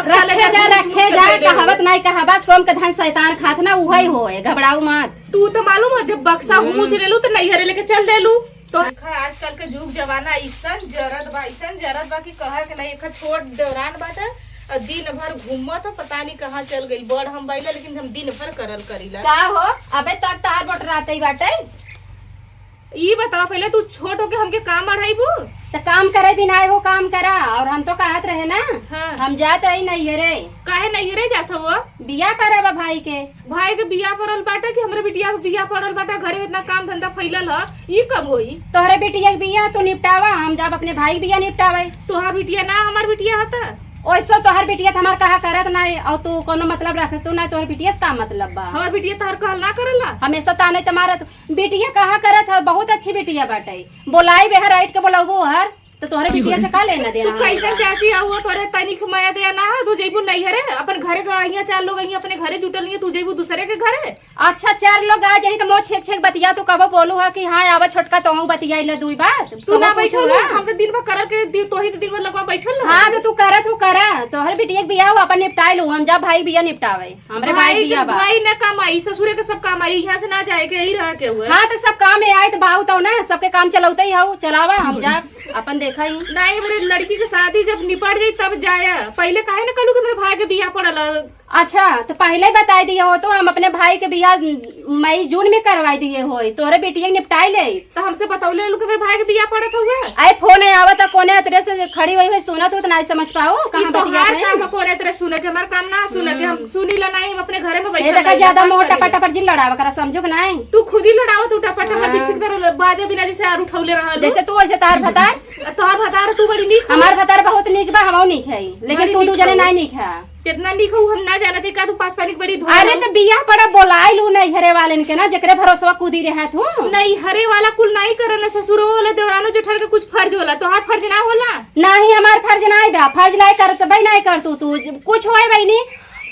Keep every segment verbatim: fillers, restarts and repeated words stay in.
रखे जा, रखे जा, कहावत नाई कहावत, सोम के धन शैतान खात ना, उहइ होए, घबराऊ मत। तू तो मालूम है, जब बक्सा हम्म। हुमुच लेलू तो नैहरे लेके चल देलू। तो देखा, आजकल के जुग जमाना अइसन जरत बा, अइसन जरत बा कि कहा के नहीं। एक छोट देवरान बाटे और दिन भर घूमत, पता नहीं कहाँ चल गई। बड़ हम बाइला, लेकिन हम दिन भर करल करीला। का हो, अबे तक तार बोट राते ही बाटे। ई बताओ पहले, तू छोट होके हमके काम अढ़ाईबू? त काम करे भी ना हो, काम करा। और हम तो कहत रहे ना, हाँ। हम जात हई नैहरे। काहे नैहरे जात हो? बियाह परब भाई के। भाई के बियाह पड़ल बाटे कि हमरे बिटिया के बियाह पड़ल बाटे? घरे इतना काम धंधा फैलल ह, ई कब होई? तोहरे बिटिया के बियाह तू निपटावा, हम जाब अपने भाई के बियाह निपटावे। तोहार बिटिया ना हमार बिटिया ह त? ओइसो तोहर बिटिया त हमार कहा करत नाई, और तू कोनो मतलब रखतू नाई, तोहर बिटिया से का मतलब बा? हमार बिटिया तोहर कहल ना करला? हमेशा ताने त मारत। बिटिया कहा करत ह, बहुत अच्छी बिटिया बाटे। बोलाई बेहर राइट के बोलबू हर, तो तोहरे बिटिया से का लेना देना तू है? कैसन चाची हऊ, तोरे तनिक माया दया ना है, तू जइबू नैहरे, अपन घरे का, यहाँ चार लोग यहाँ अपने घरे जुटल नहीं, तू जइबू दूसरे के घरे। अच्छा, चार लोग आ जाई तो मोह छेक छेक बतिया, तू कबो बोलू है कि हाँ, आवा छोटका, तोहू बतियाई ले दुई बात। तू ना कबो बैठल पूछू है? हम तो दिन भर करल के दी, तोही तो दिन भर लगवा बैठल रहो। हाँ, तो तू करा, तू करा, तोहरे बिटिया के बियाह हो, अपन निपटाई लो, हम जा भाई बियाह निपटावे, हमरे भाई भाई के बियाह बा। भाई ना काम आई, ससुरे के सब काम आई, यहाँ से ना जाए के, यही रह के हुए। हाँ, तो सब काम में आए तो बाऊ तो ना, सबके काम चलौते ही हऊ, चलावा, हम जा अपन देखा ही। नहीं, मेरे लड़की के शादी जब निपट जाई तब जाया। पहले काहे न कहलू कि मेरे भाई के बियाह पड़ल ह? अच्छा, तो पहले ही बताई दिए हो तो हम अपने भाई के बियाह मई जून में करवाई दिए होई। तोरे बिटिया के निपटाई ले। तो हमसे बतौले रहलू कि मेरे भाई के बियाह पड़त हुए। अरे फोन है आवत, कोने तेरे से खड़ी हुई हुई सुनत हो तो नहीं समझ पाओ, कहाँ ई तोहार बतिया है? काम है, कोने तेरे सुने के, हमार काम ना सुने के, हम हम्म। सुनी ला नहीं, हम अपने घरे में ए बैठल देखा, रही, ज्यादा काम मोह करी टपर ले। टपर जिन लड़ावा करा, समझो कि नहीं? तू खुद ही लड़ाओ, तू टपर टपर हाँ। बिच्छी की तरह बाजा बिना जैसे आर उठौले रहल। जैसे तू वैसे तार भतार। तोहार भतार तू बड़ी नीक हो। हमार भतार बहुत नीक बा, हमहू नीक है, लेकिन बड़ी तू दू नीक जने हो। नहीं नीक है। कितना नीक हो, हम ना जानत है का तू पाँच पानी की बड़ी धोल अरे हो। तो बियाह पड़ा बोलाइल हूँ नैहरे वालन के ना, जेकरे भरोसवा कूदी रहे तू। नैहरे वाला कुल नहीं करे ना, ससुरो वाला देवरानो जेठान के कुछ फर्ज होला, तोहार फर्ज ना होला। नहीं, हमार फर्ज नहीं बा, फर्ज लाई करत बई नहीं कर तू, तू कुछ होए बहिनी,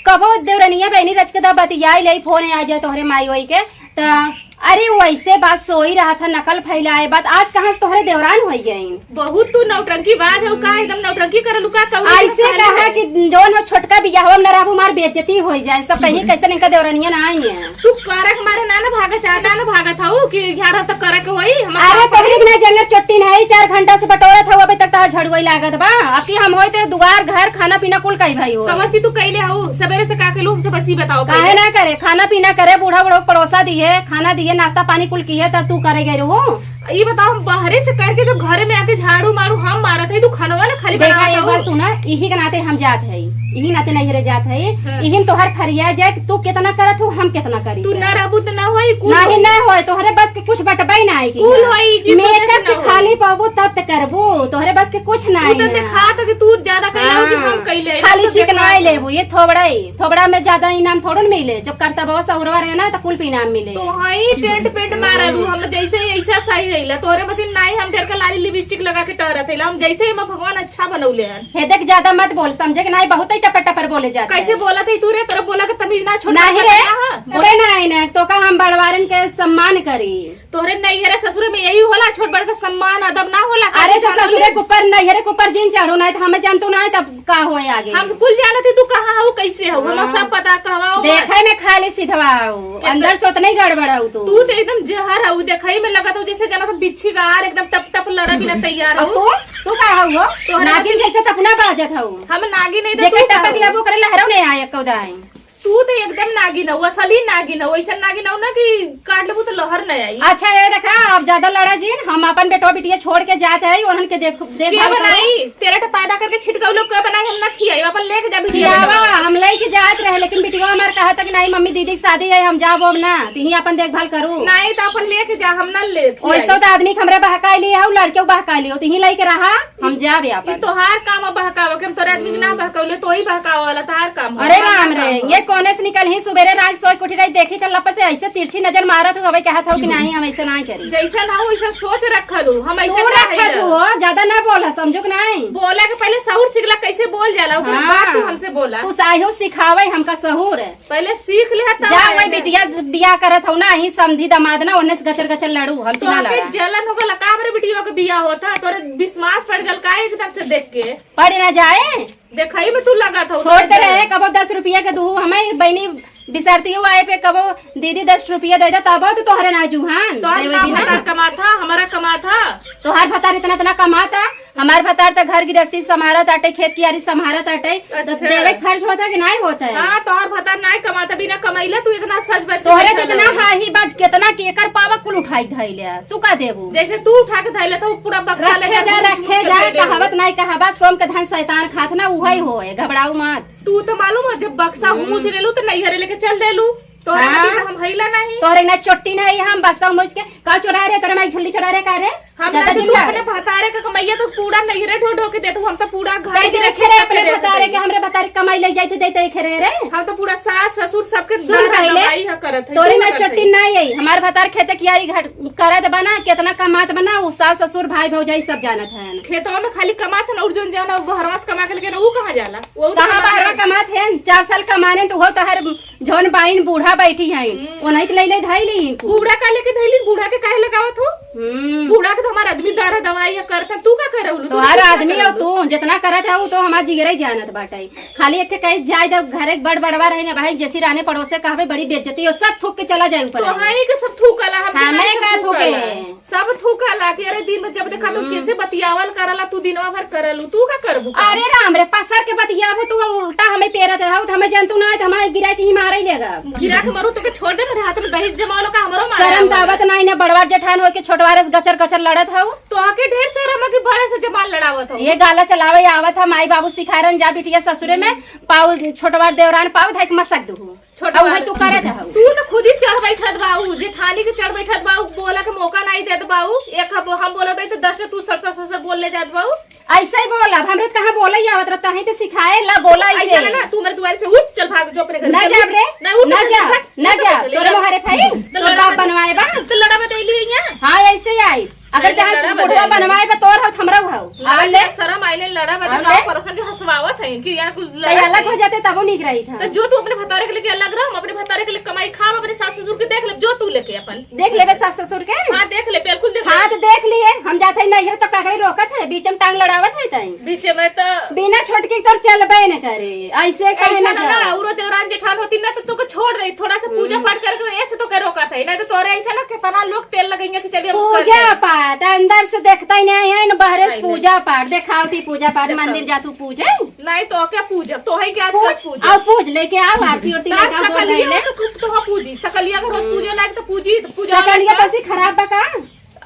कबो देवरनिया बहिनी रच के दा बतियाई ले, फोन आ जाए तोहरे माई ओई के, त अरे वैसे बात सोई रहा था, नकल फैलाए बात, आज कहाँ से तोहरे देवरान होई गई? बहुत तू नौटंकी बाज हो का, एकदम नौटंकी करलू का, कौनो ऐसे कहा कि जौन हो छोटका बियाह में न रहबू, मार बेइज्जती हो जाए, सब कहीं कैसे इनका देवरनिया ना आई है। तू करक मारे ना ना भागत चाह, ना ना भागत हऊ कि यहाँ रह तो करक होई, हम अरे का पब्लिक ना जंगल चोट्टी नहीं, चार घंटा से बटोरत हऊ, अबे तक तहा झड़ुआई लागत बा। अब की हम होई ते दुआर घर खाना पीना कुल कई भाई हो। कवन चीज तू कैले हऊ? सबेरे से का कैलू, हमसे बस ई बताओ काहे पहले। ना करे, खाना पीना करे, बूढ़ा बूढ़ा पड़ोसा दिए, खाना दिए, नाश्ता पानी कुल किए, तब तू करे गए रहू। ई बताओ, हम बाहरे से करके जब घरे में आके झाड़ू मारू हम मारत है, तू खानवा ना खाली देखा, बनावत एक बात हऊ। सुना, इही के नाते हम जात है, इही नाते नैहरे जात है, हाँ। इही में तोहर फरिया जाए कि तू कितना करत हो, हम कितना करी तू जाए। ना रहबू त ना होई, कुल नहीं, होई। ना होए, तोहरे बस के कुछ बटबई ना आई कि कुल ना। होई, जी, मेकअप सोचे से ना खाली होई। पाबू तब त करबू, तोहरे बस के कुछ तू नहीं तो है। देखा तो कि तू ज्यादा कैले हो कि हाँ। हम कैले, खाली तो चिकनाई देखा लेबू, ये थोबड़ा ही, थोबड़ा में ज्यादा इनाम थोड़ो न मिले, जब करता बाबा सौरवा रहे ना तो कुल पे इनाम मिले। तो हई टेंट पेंट मारलू, हम जैसे ही ऐसा सही रहिला, तोहरे मतिन नहीं हम ढेर का लाली लिपस्टिक लगा के टहरत है, हम जैसे ही हम भगवान अच्छा बनौले हैं। हे देख, ज्यादा मत बोल, समझे कि नहीं? बहुत ही टपर टपर बोले जाते कैसे हैं। बोला था तू रे? तोरा बोला के तमीज ना, छोटा नहीं बच्चा रे, ना है। बोले नहीं ना, तो का हम बड़वारन के सम्मान करी। तोहरे नैहरे ससुरे में यही होला, छोट बड़ का सम्मान अदब ना होला। अरे तो खाली ससुरे के ऊपर, नैहरे के ऊपर जिन चढ़ो नहीं तो हमें जानतो नहीं, तब का होए आगे? हम कुल जानत ही तू कहाँ हऊ, कैसे हऊ, हमें हाँ। सब पता, कहवा हो। देखे में खाली सिधवा हऊ, कितना अंदर से उतने ही गड़बड़ हऊ तू। तू तो एकदम जहर हऊ, देखई में लगत हऊ जैसे जानत बिच्छी का आर, एकदम टप टप लड़ा बिना तैयार अब हऊ। तू, तू का हऊ हो? तोहरा नागिन के जैसे तपना बाजत हऊ। हम नागिन नहीं तो जेकर तू का टपक हऊ? लेबो करे लहरो नहीं आए एको दाई। तू तो एकदम नागिन हऊ, असली नागिन हऊ, ऐसा नागिन हऊ ना कि काट लेबू तो लहर नहीं आई। अच्छा, ये देखा, अब ज्यादा लड़ा जिन, हम अपन बेटवा बिटिया छोड़ के जात है, उन्हन के देख, के देखभाल करो। बनाई? तेरा तो पैदा करके छिटकाऊ लोग के बनाई, हम ना खियाई, अपन लेके जा बिटिया खियावा, बेटवा। हम लेके जात रहे, लेकिन बिटिया हमार कहा था कि नहीं मम्मी, दीदी की शादी है, हम जाब अब ना, तिही अपन देखभाल करू। नहीं तो अपन लेके जा, हम ना ले खियाई। वैसे तो आदमी के हमरे बहकाई लिए हो, लड़के को बहकाई लियो, तिही लेके रहा। हम जाबे ई आपन। तोहार काम अब बहकावे के, हम तोरे आदमी के ना हम्म। बहकौले, तो ही बहकावे वाला तोहार काम हो, अरे हमार राम ना रे, काम हो। ये कोने से निकल ही सुबेरे राज सोच के उठी रही, देखी तो लप से ऐसे तिरछी नजर मारत हो, अबे कहत हो कि नहीं, हम ऐसे नहीं करी। जैसन हो, वैसन सोच रखल हो, हम ऐसे तू ना रखत रहिला। हो, ज्यादा ना बोला, समझो कि नहीं? बोला के पहले सहूर सीखला, कैसे बोल जाला, ओकरे हाँ। बाद तू हमसे बोला। तू साहियो सिखावे हमका सहूर। पहले सीख ले, तब जा आए वही थे। बिटिया बियाह करत हऊ ना, ही समधी दामाद ना, ओने से गचर गचर लड़ू, हमसे ना तोहके लड़ा। जलन हो गल का हमरे बिटिया के बियाह होता? तोरे विश्वास पड़ गल का एकदम से देख के? पड़ ना जाए, देखई में तू लगत हऊ, छोड़ तो दे रहे, कबो दस रुपया के दू, हमें बहिनी बिसारती हुआ आए पे कबो, "दीदी, दस रुपया दे दे," तबो तो तोहरे ना जुहान, तोहर देवे ना बिना। भतार कमात हा, हमारा कमात हा। तोहार भतार इतना, इतना कमात हा, हमार भतार तो घर गृहस्थी संभारत आटे, खेत कियारी संभारत आटे, तो अच्छा। देवे के फर्ज होता है कि नहीं होता है? हाँ, तोहार भतार नहीं कमाता, बिना कमाइले तू इतना सज बज के तोहरे बैठल कितना हऊ। हा ही बात, कितना के एकर पावा कुल उठाई धइले, तू का देबू? जैसे तू उठा के धइले तो पूरा बक्सा ले रखे जा, जा, तू रखे छूट के जा, दे देबू। कहावत नहीं कहावत, सोम के धन शैतान खात ना, उहई होए, घबराऊ मत। तू तो मालूम है, जब बक्सा हम्म। हुमूच लेलू तो नैहरे लेके चल देलू। तोहरे हाँ। खातिर तो हम हईला नहीं। तोहरे ना चोट्टी नहीं, हम बक्सा हुमूच के का चोरा रे, तोरे माई झुल्ली चोरा रे का रे? हम ज्यादा ना, तू चिल्ला। अपने भतारे के कमैया तो पूरा नैहरे ढो ढो के देत हऊ, हम तो पूरा घर दे दे गृहस्थी खेरे सबके अपने देत भतारे हई। के, हमरे भतारे के कमाई ले जाइत देइत है खेरे रे। हम तो पूरा सास ससुर सबके सुन दारा पहले, दवाई ह करत है, तोरे तू ना करत चोट्टी है। नहीं आई, हमार भतार खेते कियारी घाट करत बना, कितना कमात बना, उ सास ससुर भाई भौजाई सब जानत है। खेतवा में खाली कमात है ना, और जोन जाना बहरवा से कमा के लेके ना, उ कहाँ जाला? वो तो कहाँ कमा के बहरवा कमात है? चार साल कमाने तो वो तो हर जौन बाइन बूढ़ा बैठी हैं, हम्म। ओनही के लैले धइली इनको। बूढ़ा का लेके धइली? बूढ़ा के काहे लगावत हो? हम्म। बूढ़ा के तो हमार आदमी दारा दवाई या करत है, तू का करे उलू? तोहार आदमी हो तू, जितना करत है वो तो हमार जिगरे जानत बाटे। खाली एक के कहे जाए दे घरे बड़ बड़वा रहे ना भाई, जैसी राने पड़ोसे कहबे बड़ी बेइज्जती हो, सब थूक के चला जाए ऊपर। तो है के सब थूकला, हम हमें नहीं का सब थूके? थूकला। सब थूकला कि अरे दिन में जब देखा तो हम्म। कैसे बतियावल करला, तू दिनवा भर करलू, तू का करबू काम? अरे राम रे, पसर के बतियाबू तू, उल्टा हमें पेरत रहू, तो हमें जनतू ना है, तो हमें गिरा के ही मारे लेगा। गिरा के मरू तो के छोड़ दे, मेरे हाथ में दही जमावलो का हमरो मारे शर्म आवला। दावत ना, इन्हें बड़वार जेठान होके छोटवारे से गचर गचर लड़त हऊ। तो आके ढेर शर्म है कि बड़े से जबान लड़ावत हऊ। ये गाला चलावे आवत है, माई बाबू सिखारन जा बिटिया ससुरे में, पाऊ छोटवार देवरान पाऊ धाई के मसक दू। छोटवा अब भाई तू करत हऊ। तू तो खुद ही चढ़ बैठत बाऊ, जेठानी के चढ़ बैठत बाऊ, बोला के मौका नहीं देत बाऊ। एक हम, हम बोलत बाई तो दस से तू सर सर सर सर बोल ले जात बाऊ। ऐसे ही बोल, अब हमरे तो कहाँ बोले ही आवत रहता है तो सिखाए ला बोला ऐसे ऐसे। ना, ना, तू मेरे दुआरे से उठ, चल भाग जो अपने घर ना चल। जाब रे, ना उठ, ना उठ, जा, चल भाग, ना चल जा, भाग, चल तोरे भाग। मोहरे भाई, तो तोर लड़ा बाप बता-, बनवाए बा। तो लड़ा बतैली है यहाँ। हाँ, ऐसे ही आई। अगर अरे चाहे लड़ा से बुढ़वा बदे बनवाए बा तोर हौ, हमरौ हौ। लाज अरे या शरम आइले, लड़ा बदे अरे गाँव पड़ोसन के हंसवावत है कि यार कुल तो लड़ा अलग है। हो जाते तबो नीक रही था। तो जो तू अपने भतारे के लेके अलग रह, हम अपने भतारे के लेके कमाई खाब, अपने सास ससुर के देख ले, जो तू लेके अपन। देख लेबे सास ससुर के? हाँ, देख ले, बिल्कुल देख ले। हाँ, तो देख लिए, हम जाते ही नहीं है तो का कहीं रोकत है, बीच में टांग लड़ावत है तई। बीच में तो बिना छोटकी तोर चलबे न करे, ऐसे कहे ऐसा ना ना, जाओ। ना, औरो देवरान जेठान होती ना तो तोके छोड़ दे, थोड़ा सा पूजा हम्म। पाठ करके ऐसे तोके रोकत है, नहीं तो तोरे ऐसा ना कितना लोग तेल लगेंगे कि चलिए हम कर पूजा दें। पाठ अंदर से देखता ही नहीं है, न बाहरे से नहीं, नहीं। पूजा पाठ, देखावटी पूजा पाठ, देखावटी। मंदिर जा तू पूजे। नहीं तो क्या पूजा, तो है क्या आज पूज, पूजा? आओ पूज, लेके आओ आरती उरती तार लेके आओ, गोड़ सकलियो धइले। तो तू तो हाँ पूजी, सकलिया को रोज हम्म। पूजे लायक तो पूजी, तो पूजा वाला सकलिया का? तो ऐसी खराब बा का?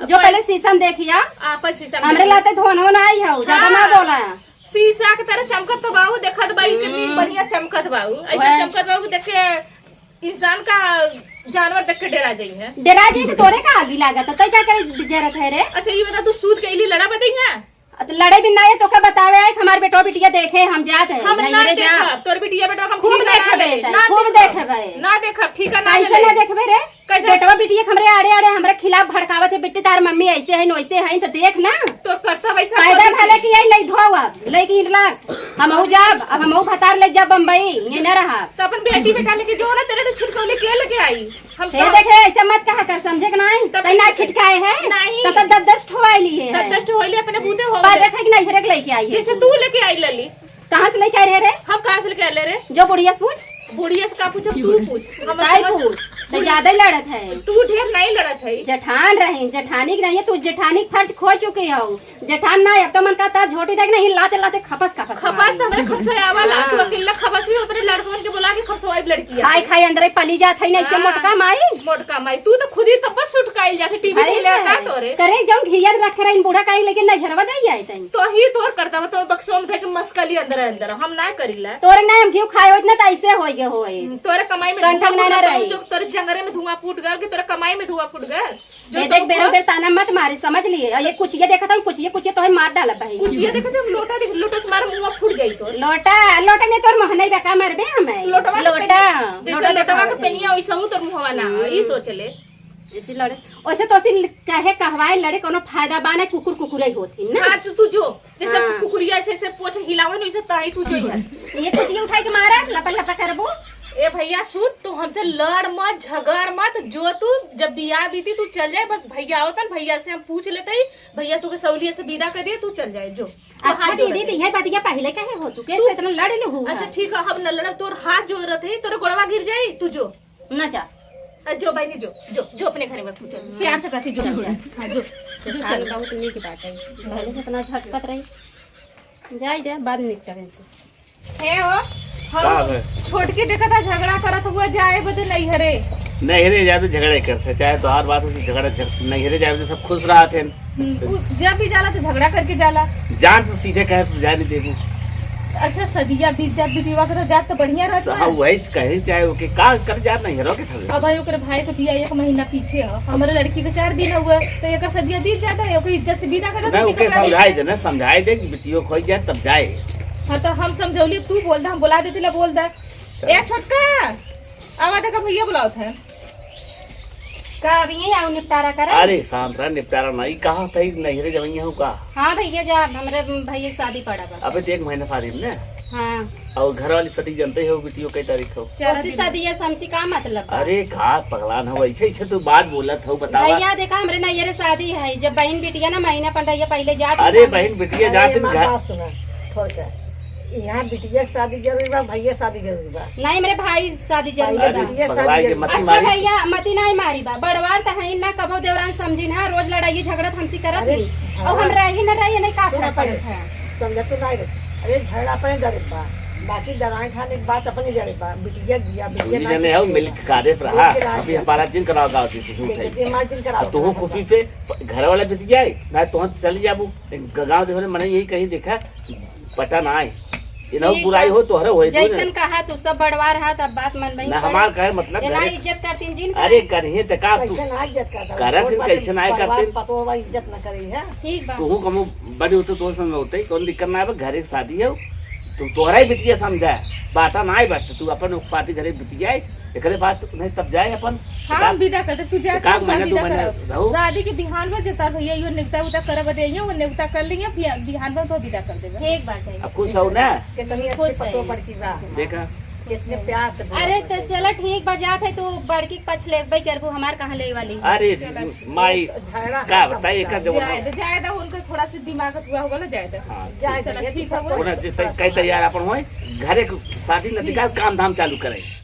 जो भाई, पहले शीशा में देखिया, आपन शीशा में हमरे देखिया। लाते धोन हो ना आई हो, ज्यादा ना हाँ। बोला। शीशा के तरह चमकत तो बाऊ, देखत बाई कितनी हम्म। बढ़िया चमकत बाऊ। ऐसा वह चमकत बाऊ देख के इंसान का जानवर देख के डरा जाई है। डरा जाई तो तोरे का आगी लागत है, तै का करे जरत है रे? अच्छा, ये बता, तू सूत के इली लड़ा बदई ना? तो लड़े भी ना है, तो का बतावे है कि हमार बेटो बिटिया देखे, हम जात है, हम नहीं ना रे जा। देखब, तोर बिटिया बेटो हम खूब ठीक ना देखबे, लेबे। तै ना खूब देखब। देखबे। ना देखब, ठीक है, ना कैसे लेबे। ना देखबे रे? कैसे? बेटवा बिटिया के हमरे आड़े आड़े हमरे खिलाफ भड़कावत है, "बिट्टी तार मम्मी ऐसे है, वैसे है," तो देख ना। तो करता वैसा पैदा करती भले थी। कि यही लई ढोवा, लेकिन लाग, हम हऊ जाब, अब हम हऊ भतार ले जाब बम्बई, ये ना रहा। तो अपन बेटी बेटा लेके जो ना तेरे तो छुटकौली के लेके आई। हम हे तो देखे, ऐसे मत कहा कर, समझे कि नहीं? तब तै ना छिटकाए है, नहीं। तब तो दस दस ठो आई लिए है। दस दस ठो होइले अपने बूते हो पर गए। देखे कि नहीं, हरेक लेके आई है जैसे तू। तू लेके आई लली। कहाँ से लेके आए रहे रे? हम कहाँ से लेके आए रहे? जो बुढ़िया से पूछ। बुढ़िया से का पूछो, तू पूछ। हम ताई तो पूछ। तो ज्यादा ही लड़त है। तू ढेर नहीं लड़त है। जेठान रहे, जेठानी की नहीं है, तू जेठानी के फर्ज खो चुके हो। जेठान ना, अब तो मन का तार झोटी देख नहीं, लाते लाते खपस खपस खपस मारी। तो हमरे खपसे आवाला, हाँ। तू अकेला खपस भी अपने लड़कन के बुला के खपसवाई लड़की है। खाई खाई अंदर ही पली जात है, नहीं से हाँ। मोटका माई। मोटका माई, तू तो खुद ही तब बस सुटकाई जाके टीवी अरे देख ले से, का तोरे। करे जौन घिया रख रही बूढ़ा काई, लेकिन नहीं घरवा दे आई तई। तो ही तोर करता, तो बक्सों में धके मस्कली अंदर अंदर, हम ना करीला। तोरे ना हम घिउ खाए होत ना, त ऐसे होई गे होए। हम्म, तोरे कमाई में संठन धुआं ना फूट गल, रही। जो तोरे जंगरे में धुआं फूट गल, कि तोरे कमाई में धुआं फूट गल। जो ए तो देख, बेरो हुआ बेर ताना मत मारे, समझ लिए। और ये कुचिया देखत हूँ, कुचिया, कुचिया तोहे मार डालब बहिन। कुचिया देखत हूँ, लोटा देख, लोटा से मार मुंह फूट जाई तोर। लोटा, लोटा नहीं तोर मुंह नहीं बेका मरबे हमें। लोटवा के लोटा, पेनिया, जैसे लोटा लोटवा के देखावत है। पेनिया वैसे हूँ तोर मुंहवा ना, हम्म। ई सोच ले। जैसे लड़े, वैसे तो ऐसे कहे कहवाए लड़े कोनो फायदा बा ना, कुकुर कुकुरई होत ही ना। हाँ, तू, तू जो, जैसे हाँ। कुकुरिया ऐसे, ऐसे पोछ हिलावे ना, वैसे ताई तू जो है। ये कुछ ये उठाई के मारा, लपा लपा करबो। ए भैया सुन, तू हमसे लड़ मत, झगड़ मत, जो तू जब बियाह बीती तू चल जाए, बस भैया आवतन, भैया से हम पूछ लेते ही, भैया तू के सौलिया से विदा कर दिए, तू चल जाए, जो। तू अच्छा हाथ जोड़ दीदी, दे। तो यह बतिया पहले कहे हो तू, कैसे इतना लड़ लू हुआ? अच्छा ठीक है, हम न लड़ब, तोर हाथ जोड़त है, तोरे गोड़वा गिर जाई, तू जो। ना जा। अ, जो बहनी जो, जो, जो अपने घरे में पूछ, प्यार से कहती जो। हाँ, जो, जो कान चल। बहुत नीक बाटे, पहले से इतना झटकत रही। जाई दे, बाद में निपटावे से। हे हो, हम का है? छोटकी देखा था झगड़ा करत हुआ जाए बदे नैहरे। नैहरे जाए तो झगड़ा ही करते, चाहे तो हर बात हो तो झगड़ा, झग-, नैहरे जाए तो सब खुश रहत हैं। हम्म, उ जब भी जाला तो झगड़ा करके जाला। जान तू सीधे कहे तू जाए नहीं देबू। अच्छा, सदिया बीत जात बिटिया के तो जात तो बढ़िया रहत हाँ, बा। वही कहीं चाहे ओके का कर जात नैहरों के थवे। अब भाई ओकरे भाई के बियाह एक महीना पीछे है, हमारे लड़की के चार दिन हुआ, तो एकर सदिया बीत जाता है, ओके इज्जत से विदा कर देते नहीं, हैं, ओके कपड़ा समझाई दे। देना, समझाई दे कि बिटियो खोई जाए तब जाए। हाँ, तो हम समझौली, तू बोल दे, हम बोला देते ला, बोल दे। चल। ए छोटका, आवा देखा, भैया बुलावत है। का अभी यही आओ निपटारा करे? अरे शांत रह, निपटारा नहीं, कहा था नैहरे जवैया हूँ का? हाँ भैया, जा, हमरे भैया के शादी पड़ा बा। अबे तो एक महीना शादी में ना। हाँ। और घर वाली पति जानते हो बिटियो कई तारीख हो? चार कोसी दिन। शादी है, हमसे का मतलब बा? अरे का पगलान हो, ऐसे ऐसे तू बात बोलत हो, बतावा। भैया देखा, हमरे नैहरे शादी है, जब बहन बिटिया ना महीना पंद्रह पहले जात अरे रही। बहन बिटिया अरे जात हमार घर बात सुना, छोड़ के। यहाँ बिटिया के शादी जरूरी बा, भैया शादी जरूरी बा। नहीं, मेरे भाई शादी जरूरी पहले बा। बिटिया पगला शादी के जरूरी मत बा। अच्छा मारी। भैया, मती नहीं मारी बा। बड़वार त है ना, कबो देवरान समझी ना, रोज लड़ाई झगड़त हमसे करत अरे, नहीं। झगड़ा और हम रही ना रही, नहीं का सुना फर्क पड़त पहले। है। समझा तू नहीं रे। अरे, झगड़ा अपने जरे बा। बाकी दराई खाने की बात अपने जरे बा। बिटिया दिया, बिटिया दूजी ना जने हो, किसी मिल के कारे पर, मिल हाँ, के रहा अभी जा। हमारा जिन कराओ गाँव की, तू झूठ है। देखते हैं, मार जिन कराओ अब तू खाना खुशी खाना। से प-, घर वाला बिटिया है, ना तो चली जाबू। ग-, गाँव देखे मने यही कहीं देखा, पता ना आए। इन्हों ठीक बुराई बा। हो, तोहरे होए, तू जैसन ना। कहा, तू सब बड़वार हा, तब बात मन बही ना, करे। हमार कहे मतलब ये ना करे। इज्जत करतीन, जिन अरे, करे। करिहे त का तू? कैसे ना इज्जत करता? करत वोट हिन, बाटे कैसे ना परिवार करतीन? पतोह बा, इज्जत ना करे है। ठीक बा। तू कमो बड़ी होते, तो समझ होते, कौन दिक्कत ना आवे, घरे के शादी है, तू तोहरा ही बिटिया समझा, बात ना आई बात, तू अपन उखपाती घरे बिटिया है, एकरे बाद तू नहीं तब जाए अपन। हाँ, हम विदा कर दे, तू जा, काम तू महीना विदा दो महीना कर। रहू। शादी के बिहान में जब तार भैया यो नेवता उता करब दे, यो नेवता कर लिया, बिया-, बिहान में तो विदा कर देबे। ठीक बाटे। अब खुश हो ना? कितनी अच्छी खुश है। पतोह बड़की बा। देखा। कितने प्यार से बोला अरे तो बड़की। चलो ठीक बा, जात है तो बड़की के पछ लेबे करबू, हमार कहाँ ले वाली? अरे चलो। माई, तो झगड़ा का खत्म बताई, कर एकर दो। जमाना। जाए दे, जाए दे, उनका थोड़ा सा दिमाग हुआ होगा ना, जाए दे। हाँ। जाए दे, चलो, ये ठीक तो है, सब वो कोई उन्हें जितने कई तैयार अपन होए, घरे के शादी नतीजा काम धाम चालू करे।